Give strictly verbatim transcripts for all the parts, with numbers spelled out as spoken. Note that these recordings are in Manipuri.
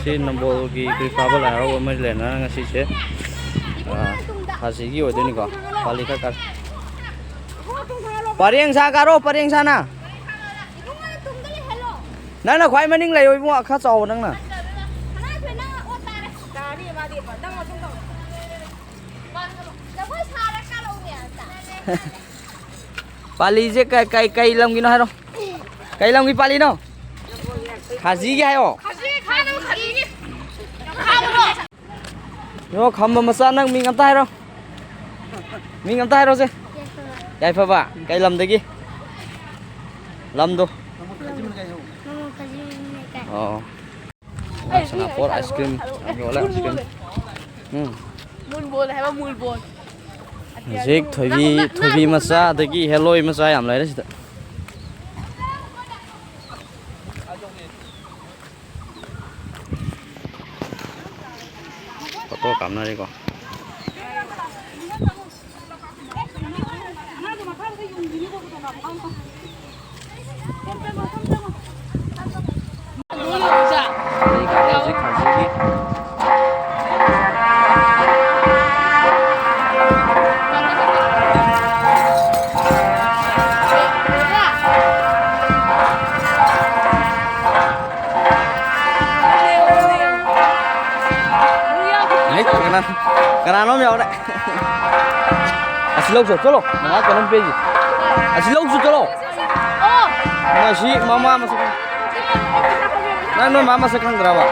ꯁꯤ ꯅꯝꯕꯣꯜꯒꯤ ꯈꯨꯔꯤꯐꯥꯕ ꯂꯥꯏ ꯍꯔꯥꯎꯕ ꯑꯃ ꯂꯩꯅ ꯉꯁꯤꯁꯦ, ꯑ, ꯈꯥꯖꯤꯒꯤ ꯑꯣꯏꯗꯣꯏꯅꯤꯀꯣ꯫ ꯄꯥꯂꯤ ꯈꯔ ꯀꯥꯔꯦ꯫ ꯄꯔꯦꯡ ꯁꯥ ꯀꯥꯔꯣ, ꯄꯔꯦꯡ ꯁꯥꯅ꯫ ꯅꯪꯅ ꯈ꯭ꯋꯥꯏ ꯃꯅꯤꯡ ꯂꯩꯌꯣ ꯏꯕꯨꯡꯉꯣ, ꯈꯔ ꯆꯥꯎꯕ ꯅꯪꯅ꯫ ꯄꯥꯂꯤꯁꯦ ꯀꯩ, ꯀꯩ, ꯀꯩ ꯂꯝꯒꯤꯅꯣ ꯍꯥꯏꯔꯣ? ꯀꯩ ꯂꯝꯒꯤ ꯄꯥꯂꯤꯅꯣ? ꯈꯥꯖꯤꯒꯤ ꯍꯥꯏꯌꯣ꯫ ꯈꯥꯖꯤ, ꯈꯥꯅꯨ, ꯈꯥꯖꯤꯒꯤ꯫ ꯌꯣ, ꯈꯝꯕ ꯃꯆꯥ, ꯅꯪ ꯃꯤꯡ ꯑꯝꯇ ꯍꯥꯏꯔꯣ꯫ ꯃꯤꯡ ꯑꯝꯇ ꯍꯥꯏꯔꯣꯁꯦ꯫ ꯌꯥꯏꯐꯕ꯫ ꯀꯩ ꯂꯝꯗꯒꯤ? ꯂꯝꯗꯣ? ꯃꯃꯥ ꯈꯥꯖꯤ ꯂꯩꯀꯥꯏ꯫ ꯑꯣ꯫ ꯁꯅꯥꯄꯣꯠ ice cream ꯌꯥꯝ ꯌꯣꯜꯂꯦ, ice cream꯫ ꯎꯝ꯫ ꯃꯨꯜꯕꯣꯜ ꯍꯥꯏꯕ, ꯃꯨꯜꯕꯣꯜ꯫ ꯍꯧꯖꯤꯛ ꯊꯣꯏꯕꯤ, ꯊꯣꯏꯕꯤ ꯃꯆꯥ ꯑꯗꯒꯤ ꯍꯦꯂꯣꯏ ꯃꯆꯥ ꯌꯥꯝ ꯂꯩꯔꯦ ꯁꯤꯗ꯫ ꯐꯣꯇꯣ ꯀꯥꯞꯅꯔꯤꯀꯣ꯫ ꯑꯩ ꯀꯅꯥ-, ꯀꯅꯥꯅꯣꯝ ꯌꯥꯎꯔꯦ꯫ ꯑꯁꯤ ꯂꯧꯁꯣ, ꯆꯠꯂꯣ꯫ ꯃꯉꯥ ꯀꯩꯅꯣꯝ ꯄꯤꯔꯤ꯫ ꯑꯁꯤ ꯂꯧꯁꯨ ꯆꯠꯂꯣ꯫ ꯃꯁꯤ ꯃꯃꯥ ꯃꯁꯛ ꯈꯪ-, ꯅꯪ ꯅꯣꯏ ꯃꯥ ꯃꯁꯛ ꯈꯪꯗ꯭ꯔꯕ?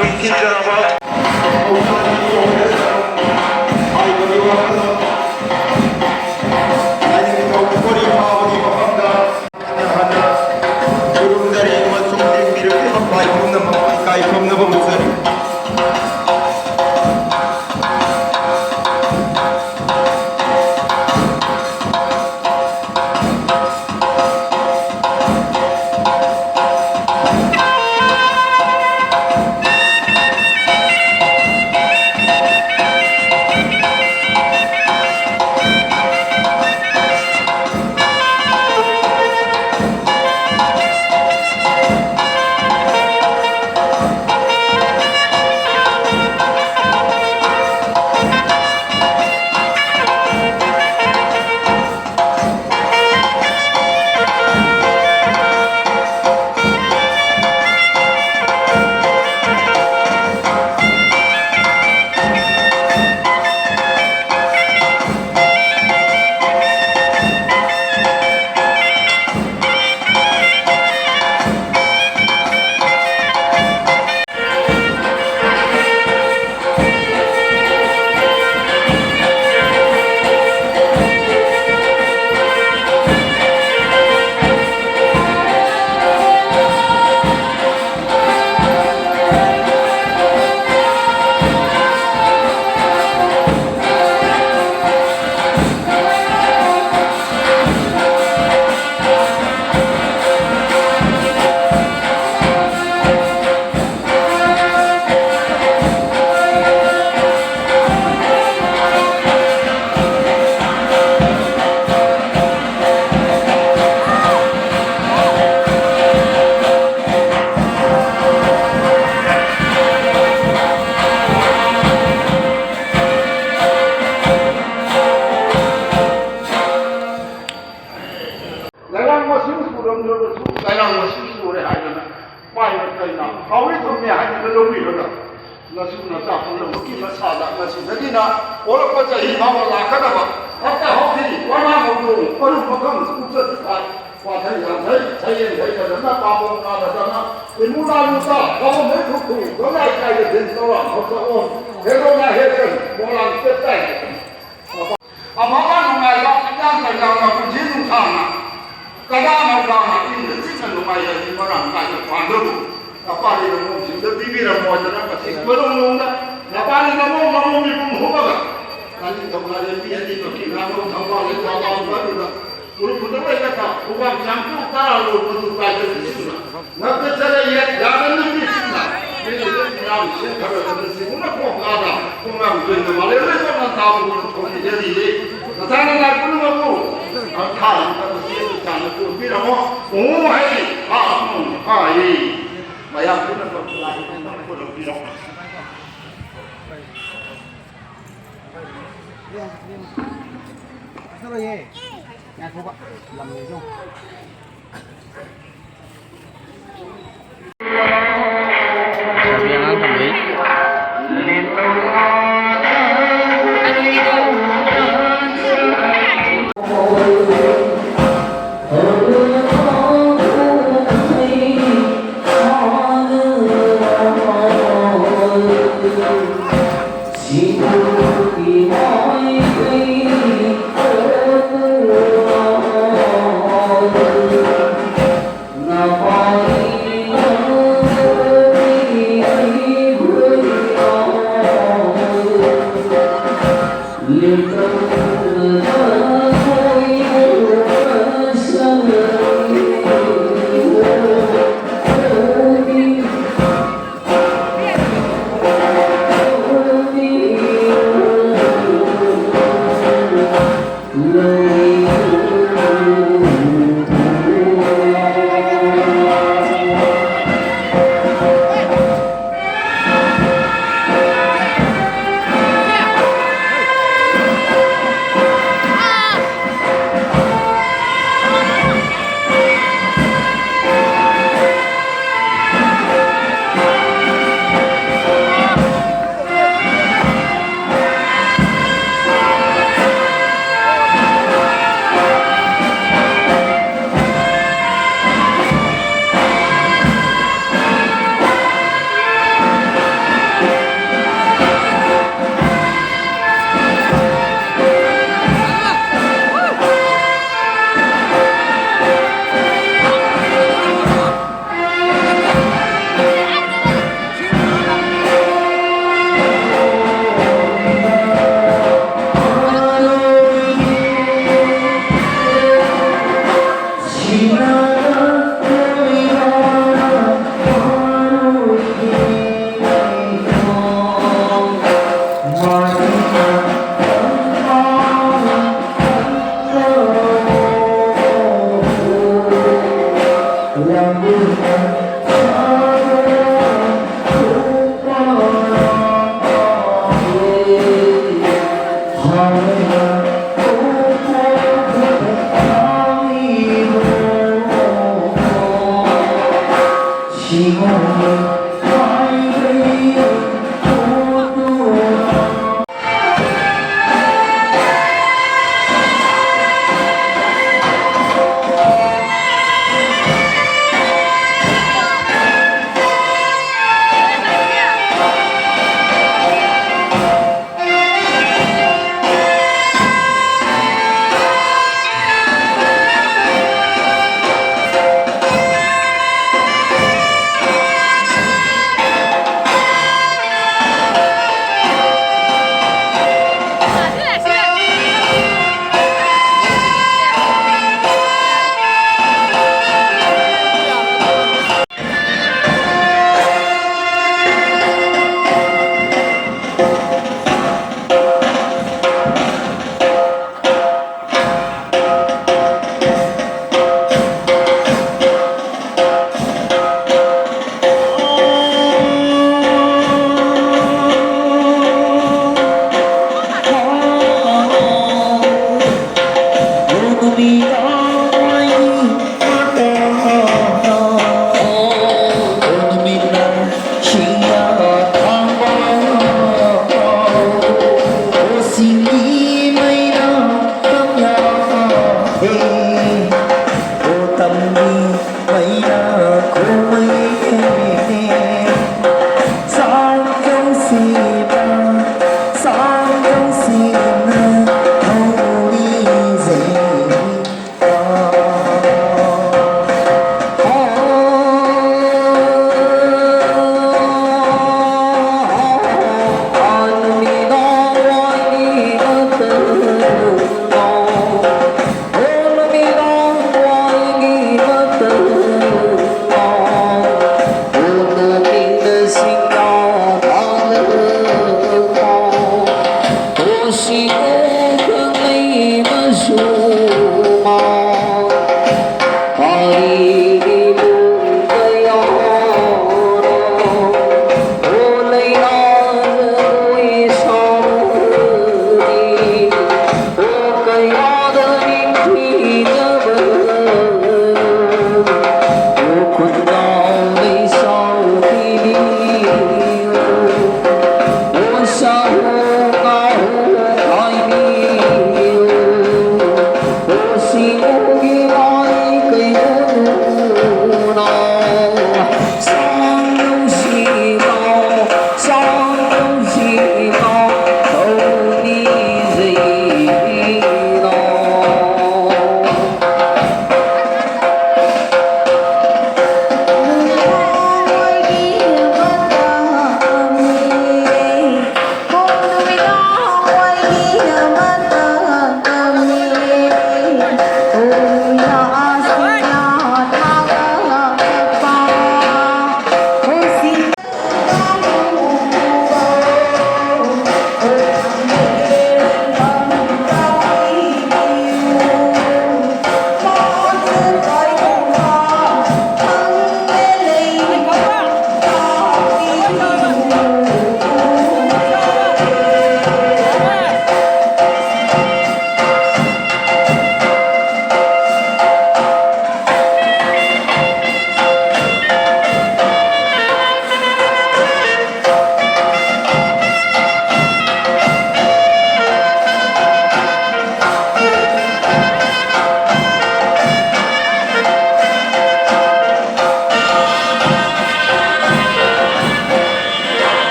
ꯅꯤꯡꯊꯤꯖꯔꯕ ꯍꯥꯏꯕꯗꯤ ꯋꯥꯈꯜꯂꯣꯟ ꯂꯥꯏꯅꯤꯡꯊꯧ ꯀꯣꯔꯤ ꯐꯥꯎꯕꯒꯤ ꯃꯐꯝꯗ ꯍꯟꯅ ꯈꯨꯔꯨꯝꯖꯔꯤ ꯑꯃꯁꯨꯡ ꯂꯦꯡꯕꯤꯔꯛꯂꯤꯕ ꯂꯥꯏ ꯄꯨꯝꯅꯃꯛꯄꯨ ꯏꯀꯥꯏ ꯈꯨꯝꯅꯕ ꯎꯠꯆꯔꯤ꯫ ꯂꯩꯔꯥꯡ ꯃꯁꯤꯡ ꯁꯨꯔꯝꯗ꯭ꯔꯕꯁꯨ ꯂꯩꯔꯥꯡ ꯃꯁꯤꯡ ꯁꯨꯔꯦ ꯍꯥꯏꯗꯅ ꯄꯥꯏꯕ ꯀꯩꯅ ꯍꯥꯎꯏ ꯊꯨꯝꯃꯤ ꯍꯥꯏꯗꯅ ꯂꯧꯕꯤꯔꯒ ꯅꯁꯨ ꯅꯆꯥ ꯄꯨꯝꯅꯃꯛꯀꯤ ꯃꯁꯥꯗ ꯉꯁꯤꯗꯒꯤꯅ ꯍꯧꯔꯛꯄ ꯆꯍꯤ ꯐꯥꯎꯕ ꯂꯥꯛꯀꯗꯕ ꯐꯠꯇ ꯍꯥꯎꯊꯤ ꯋꯥꯅꯥ ꯍꯧꯗꯣꯡ ꯃꯔꯨꯞ ꯃꯈꯜ ꯄꯨꯛꯆꯠ ꯄꯨꯊꯥ ꯄꯥꯊꯩ ꯌꯥꯊꯩ ꯁꯌꯦꯡ ꯍꯩꯕꯗꯅ ꯄꯥꯕꯣꯛ ꯅꯥꯕꯗꯅ ꯏꯃꯨ ꯅꯥꯅꯨꯇ ꯄꯥꯕꯣꯛ ꯍꯩ ꯈꯨꯈꯨ ꯂꯣꯂꯥꯏ ꯀꯥꯏꯗ ꯗꯤꯟ ꯇꯧꯔ ꯍꯧꯖ ꯑꯣꯟ ꯍꯦꯔꯣꯅ ꯍꯦꯛꯇ ꯃꯣꯂꯥꯡ ꯆꯦꯞꯇꯥꯏ꯫ ꯑꯐꯕ ꯅꯨꯡꯉꯥꯏꯕ ꯌꯥꯝꯅ ꯌꯥꯝꯅ ꯄꯨꯟꯁꯤ ꯅꯨꯡꯁꯥꯡꯅ ꯀꯗꯥ ꯅꯧꯗꯥꯅ ꯏꯪꯅ ꯆꯤꯛꯅ ꯅꯨꯡꯉꯥꯏ ꯍꯥꯏꯕꯗꯤ ꯃꯔꯥꯡ ꯀꯥꯏꯅ ꯄꯥꯟꯗꯕꯨ ꯅꯄꯥꯗꯤ ꯅꯃꯣꯝꯁꯤꯡꯗ ꯄꯤꯕꯤꯔꯝꯃꯣꯏꯗꯅ ꯃꯁꯤ ꯃꯔꯣꯡ ꯅꯣꯡꯗ ꯅꯄꯥꯗꯤ ꯅꯃꯣꯝ ꯅꯃꯣꯝ ꯃꯤꯄꯨꯝ ꯍꯨꯝꯃꯒ ꯉꯥꯔꯤ ꯊꯧꯅꯥ ꯂꯦꯝꯕꯤ ꯑꯅꯤ ꯄꯛꯀꯤ ꯉꯥꯅꯧ ꯊꯧꯕꯥꯜ ꯂꯩꯕꯥꯛ ꯑꯗꯨꯗ ꯎꯔꯨꯝ ꯐꯨꯟꯗ ꯂꯩꯒꯗ꯭ꯔꯥ? ꯈꯣꯡꯕꯥꯟ ꯆꯥꯝꯊꯣꯛ ꯇꯥꯔ ꯂꯣꯏ ꯃꯗꯨ ꯀꯥꯏꯗ ꯂꯤꯁꯤꯡꯅ? ꯉꯛꯇ ꯆꯠꯂ ꯌꯦꯠ ꯌꯥꯗ ꯅꯨꯄꯤꯁꯤꯡꯅ ꯃꯤꯗꯨꯗ ꯏꯔꯥꯡ ꯁꯦꯝꯊꯔꯒ ꯅꯨꯡꯁꯤꯕꯅ ꯈꯣꯡ ꯀꯥꯗ ꯈꯣꯡꯅꯥꯡ ꯇꯣꯏꯅ ꯃꯥꯂꯦꯝ ꯂꯩꯕꯥꯛꯅ ꯇꯥꯕ ꯊꯣꯛꯏ ꯌꯦꯜꯂꯤꯌꯦ꯫ ꯅꯁꯥꯅ ꯂꯥꯏ ꯄꯨꯝꯅꯃꯛꯄꯨ ꯊꯥꯡ ꯊꯥꯡꯗ ꯆꯦꯟꯕ ꯆꯥꯡꯗ ꯀꯣꯟꯕꯤꯔꯝꯃꯣ꯫ ꯎꯃꯨ ꯍꯥꯏ ꯍꯥ ꯍꯥꯏ꯫ ꯃꯌꯥꯝ ꯄꯨꯝꯅꯃꯛ ꯂꯥꯏ ꯄꯨꯝꯅꯃꯛ ꯄꯨꯔꯛꯄꯤꯔꯣ꯫ ꯆꯠꯂꯣꯏꯌꯦ꯫ ꯉꯥꯏꯈꯣꯕ꯫ ꯂꯝ ꯂꯩꯗꯣ꯫ ꯂꯩꯁꯥꯕꯤ ꯑꯉꯥꯡ ꯊꯝꯕꯩ꯫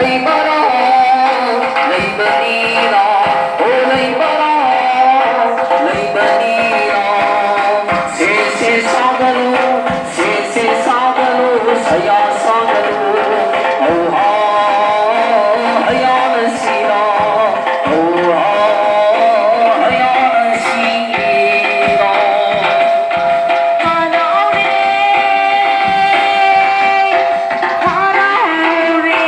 ꯂꯩꯕꯔꯣ? ꯂꯩꯕꯅꯤꯅ, ꯑꯣ ꯂꯩꯕꯔꯣ? ꯂꯩꯕꯅꯤꯅ꯫ ꯁꯦ ꯁꯦ ꯁꯥꯒꯅꯨ, ꯁꯦ ꯁꯦ ꯁꯥꯒꯅꯨ, ꯁꯌꯥ ꯁꯥꯒꯅꯨ꯫ ꯍꯧꯍꯥ ꯍꯌꯥꯅ ꯁꯤꯅ, ꯍꯧꯍꯥ ꯍꯌꯥꯅ ꯁꯤꯅ꯫ ꯍꯔꯥꯎꯔꯦ, ꯍꯔꯥꯎꯔꯦ꯫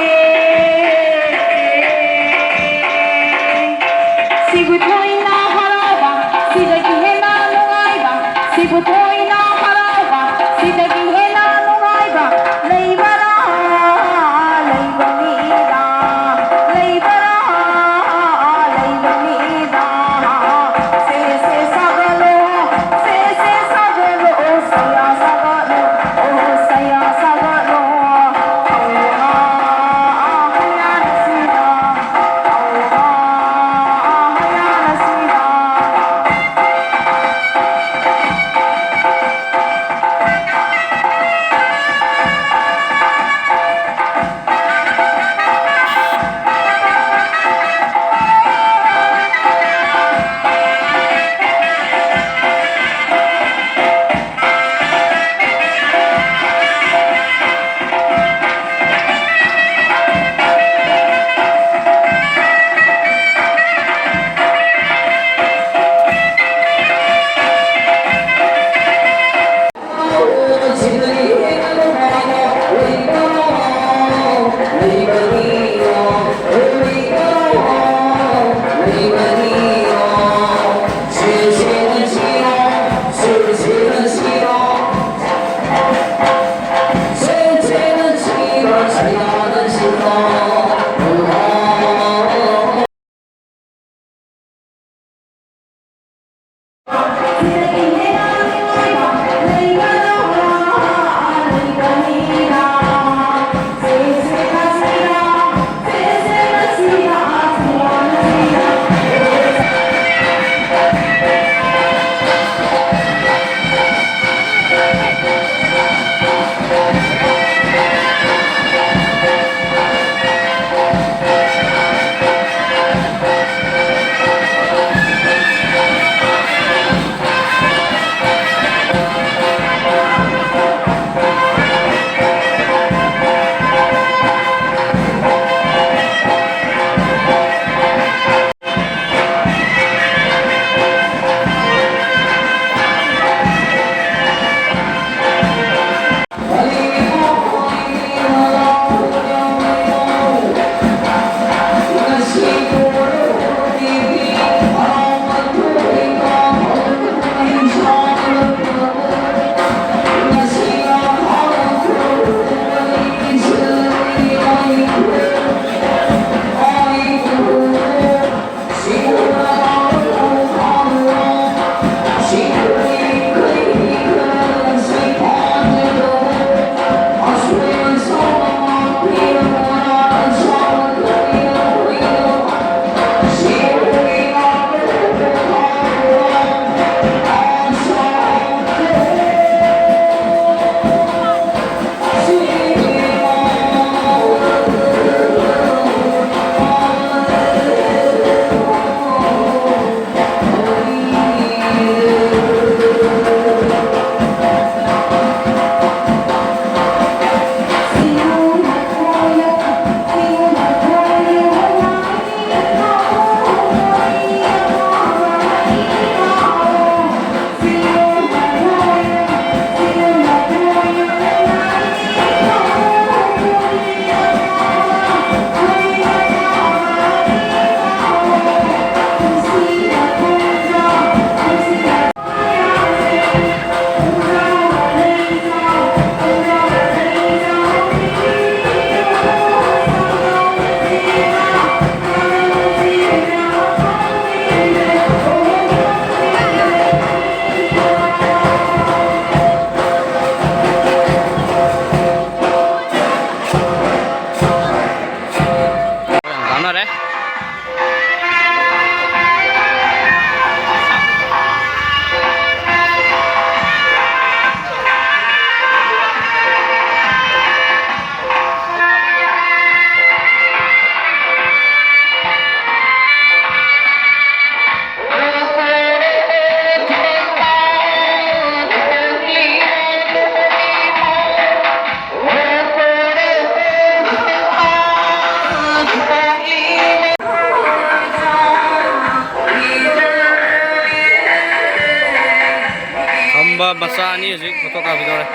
ꯃꯆꯥ ꯑꯅꯤ ꯍꯧꯖꯤꯛ ꯐꯣꯇꯣ ꯀꯥꯞꯈꯤꯗꯧꯔꯦ꯫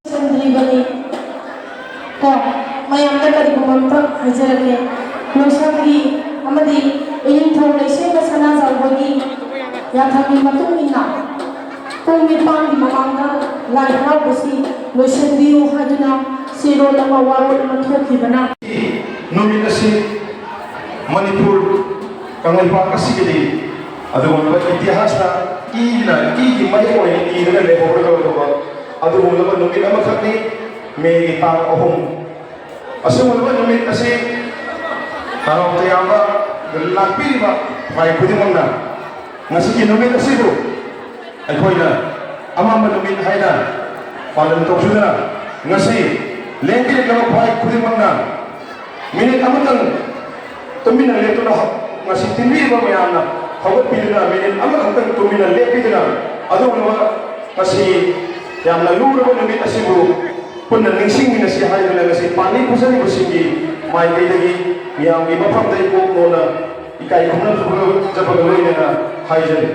ꯂꯣꯏꯁꯤꯟꯗ꯭ꯔꯤꯕꯅꯤ꯫ ꯀꯣ, ꯃꯌꯥꯝꯗ ꯀꯔꯤꯒꯨꯝꯕ ꯑꯝꯇ ꯍꯥꯏꯖꯔꯛꯀꯦ꯫ ꯂꯣꯏꯁꯪꯒꯤ ꯑꯃꯗꯤ ꯏꯅꯤꯡꯊꯧ ꯂꯩꯁꯦꯝꯕ ꯁꯅꯥꯖꯥꯎꯕꯒꯤ ꯌꯥꯊꯪꯒꯤ ꯃꯇꯨꯡ ꯏꯟꯅ ꯄꯨꯡ ꯅꯤꯄꯥꯟꯒꯤ ꯃꯃꯥꯡꯗ ꯂꯥꯏ ꯍꯔꯥꯎꯕꯁꯤ ꯂꯣꯏꯁꯤꯟꯕꯤꯌꯨ ꯍꯥꯏꯗꯨꯅ ꯆꯦꯔꯣꯜ ꯑꯃ, ꯋꯥꯔꯣꯜ ꯑꯃ ꯊꯣꯛꯈꯤꯕꯅ, ꯅꯨꯃꯤꯠ ꯑꯁꯤ ꯃꯅꯤꯄꯨꯔ ꯀꯪꯂꯩꯄꯥꯛ ꯑꯁꯤꯒꯤꯗꯤ ꯑꯗꯨꯒꯨꯝꯂꯕ ꯏꯇꯤꯍꯥꯁꯇ ꯏꯅ, ꯏꯒꯤ ꯃꯌꯦꯛ ꯑꯣꯏꯅ ꯏꯗꯨꯅ ꯂꯩꯍꯧꯔꯒꯗꯧꯔꯕ ꯑꯗꯨꯒꯨꯝꯂꯕ ꯅꯨꯃꯤꯠ ꯑꯃꯈꯛꯅꯤ, ꯃꯦꯒꯤ ꯇꯥꯡ ꯑꯍꯨꯝ꯫ ꯑꯁꯤꯒꯨꯝꯂꯕ ꯅꯨꯃꯤꯠ ꯑꯁꯤ ꯍꯔꯥꯎ ꯇꯌꯥꯝꯕ ꯂꯥꯛꯄꯤꯔꯤꯕ ꯚꯥꯏ ꯈꯨꯗꯤꯡꯃꯛꯅ ꯉꯁꯤꯒꯤ ꯅꯨꯃꯤꯠ ꯑꯁꯤꯕꯨ ꯑꯩꯈꯣꯏꯅ ꯑꯃꯝꯕ ꯅꯨꯃꯤꯠ ꯍꯥꯏꯅ ꯄꯥꯂꯟ ꯇꯧꯖꯗꯨꯅ, ꯉꯁꯤ ꯂꯦꯡꯕꯤꯔꯛꯂꯕ ꯈ꯭ꯋꯥꯏ ꯈꯨꯗꯤꯡꯃꯛꯅ ꯃꯤꯅꯤꯠ ꯑꯃꯇꯪ ꯇꯨꯃꯤꯟꯅ ꯂꯦꯞꯇꯨꯅ, ꯉꯁꯤ ꯇꯤꯟꯕꯤꯔꯤꯕ ꯃꯌꯥꯝꯅ ꯍꯧꯒꯠꯄꯤꯗꯨꯅ, ꯃꯤꯅꯤꯠ ꯑꯃꯈꯛꯇꯪ ꯇꯨꯃꯤꯟꯅ ꯂꯦꯞꯄꯤꯗꯨꯅ, ꯑꯗꯨꯒꯨꯝꯂꯕ ꯉꯁꯤ ꯌꯥꯝꯅ ꯂꯨꯔꯕ ꯅꯨꯃꯤꯠ ꯑꯁꯤꯕꯨ ꯄꯨꯟꯅ ꯅꯤꯡꯁꯤꯡꯃꯤꯟꯅꯁꯤ ꯍꯥꯏꯗꯨꯅ ꯉꯁꯤ ꯄꯥꯜꯂꯤ ꯄꯨꯖꯔꯤꯕꯁꯤꯡꯒꯤ ꯃꯥꯏꯀꯩꯗꯒꯤ ꯃꯤꯌꯥꯝꯒꯤ ꯃꯐꯝꯗ ꯏꯀꯣꯛ ꯅꯣꯟꯅ ꯏꯀꯥꯏ ꯈꯨꯝꯅꯖꯕꯒ ꯂꯣꯏꯅꯅ ꯍꯥꯏꯖꯔꯤ꯫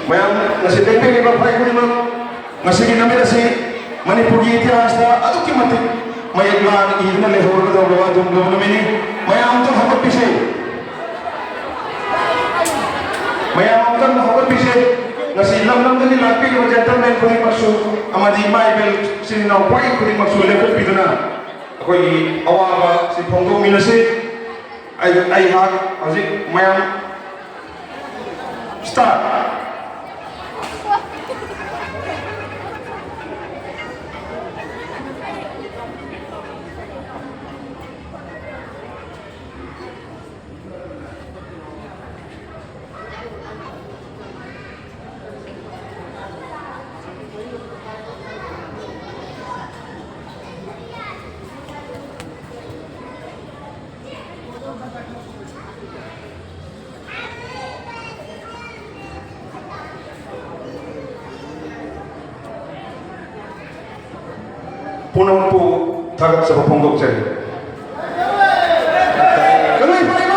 ꯃꯌꯥꯝ ꯉꯁꯤ ꯂꯦꯡꯕꯤꯔꯤꯕ ꯐꯥꯏ ꯈꯨꯗꯤꯡꯃꯛ, ꯉꯁꯤꯒꯤ ꯅꯨꯃꯤꯠ ꯑꯁꯤ ꯃꯅꯤꯄꯨꯔꯒꯤ ꯏꯇꯤꯍꯥꯁꯇ ꯑꯗꯨꯛꯀꯤ ꯃꯇꯤꯛ ꯃꯌꯦꯛ ꯂꯥꯅ ꯏꯗꯨꯅ ꯂꯩꯍꯧꯔꯒꯗꯧꯔꯕ ꯑꯗꯨꯒꯨꯝꯂꯕ ꯅꯨꯃꯤꯠꯅꯤ꯫ ꯃꯌꯥꯝ ꯑꯝꯇꯪ ꯍꯧꯒꯠꯄꯤꯁꯦ꯫ ꯃꯌꯥꯝ ꯑꯝꯇꯪ ꯍꯧꯒꯠꯄꯤꯁꯦ꯫ ꯉꯁꯤ ꯂꯝ ꯂꯝꯗꯒꯤ ꯂꯥꯛꯄꯤꯔꯤꯕ gentleman ꯈꯨꯗꯤꯡꯃꯛꯁꯨ ꯑꯃꯗꯤ ꯏꯃꯥ ꯏꯕꯦꯜ ꯏꯆꯤꯟ ꯏꯅꯥꯎ ꯈ꯭ꯋꯥꯏ ꯈꯨꯗꯤꯡꯃꯛꯁꯨ ꯂꯦꯞꯈꯠꯄꯤꯗꯨꯅ ꯑꯩꯈꯣꯏꯒꯤ ꯑꯋꯥꯕ ꯁꯤ ꯐꯣꯡꯗꯣꯛꯃꯤꯟꯅꯁꯤ꯫ ꯑꯩ, ꯑꯩꯍꯥꯛ ꯍꯧꯖꯤꯛ ꯃꯌꯥꯝ start꯫ ꯄꯨꯝꯅꯃꯛꯄꯨ ꯊꯥꯒꯠꯆꯕ ꯐꯣꯡꯗꯣꯛꯆꯔꯤ꯫ ꯀꯪꯂꯩ ꯄꯥꯏꯕ!